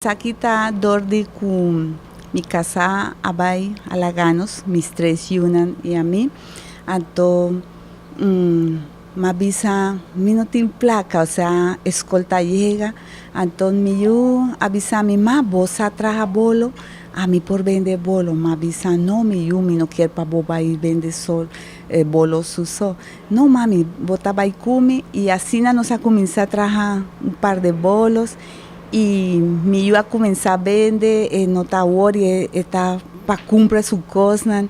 Esaki ta dor di ku mi kasá a bai a laga nos, mis tres yunan i ami. Anto m'a bisa mi no tin plaka, osea e skol ta yega. Anto mi yu a bisa mi, Ma bo sa traha bolo? Ami por bende bolo. M'a bisa, No mi yu, mi no kier pa bo bai bende sol bolo su so. No mami, bo ta bai ku mi. I asina nos a kuminsá traha un par de bolos. Y mi yu a cuminsa bende, e no ta worry, e ta pa cumpra su cosnan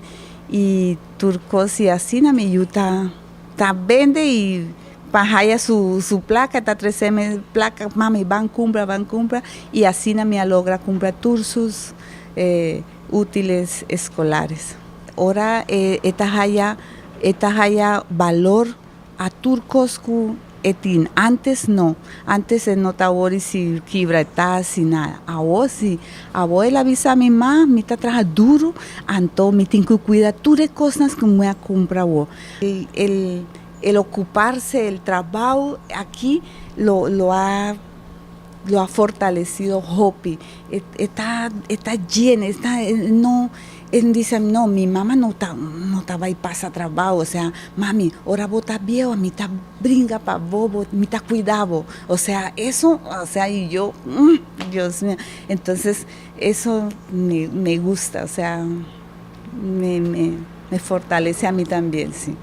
y tur cos y asina mi yu ta ta bende y pa haya su su placa ta trece mi placa, mami ban cumpra, ban cumpra y asina mi a logra cumpra tur sus utiles escolares. Ora e ta haya e ta haya balor A tur kos ku e tin. Antes no. Antes e no ta wori si kibra e tas, si nada. Awo si. Awo el a bisa mi, Ma, mi ta traha duru, anto mi tin ku kuida tur e kosnan ku mi a kumpra awo. El, el okuparse, el trabou aki lo, lo a, lo a fortalesido hopi. E, e ta, e ta yena, e ta, e no. E bisa mi, no, mi mama no ta no ta bai pasa trabao, osea, mami, ora bo ta bieu mi ta bringa pa bo, bo mi ta cuida bo, osea, eso, osea, y yo, Dios mio, entonces eso me me gusta, osea, me me me fortalece a mi tambien, si.